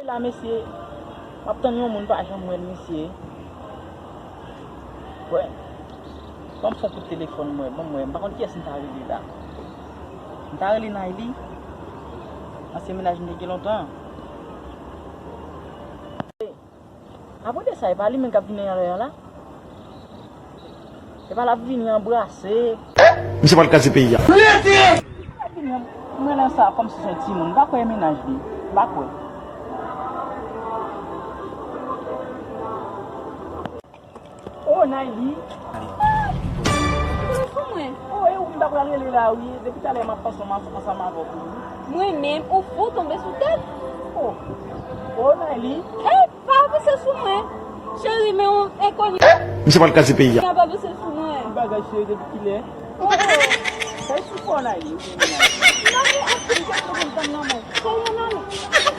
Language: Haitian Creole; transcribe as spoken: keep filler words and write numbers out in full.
La, mesye, m ap tann yon moun, m pa janm wè l, mesye. Wè. Ban m fè yon kout telefòn, mwen, ban m wè. M pa konn kiyès m ta rele la. M ta rele Nayli. Ansyen mennaj m te gen lontan. Apre de sa, e pa li menm k ap vini anlè an la? E pa l ap vini anbrase. Misye pral kraze peyi a. L ap vini an-, mwen nan sa kòmsi se yon timoun. M pa kwè e mennaj li. M pa kwè. Oh, Nayli. Sou mwen. Oh, e ou m ta pral rele la, wi. Depi talè m ap panse w, m ap ansanm avè w, wi. Mwen menm, ou fou tonbe sou tèt? Oh. Oh, Nayli. Ey, pa avanse sou mwen. Cheri, men yon enkoni. Misye pral kraze peyi a. N ap avanse sou mwen. Ki bagay, cheri, depi kilè? Oh, oh. Fè sou fò, Nayli. Non, men anpil kèk moun konn tann nan men. Cheri, non, non.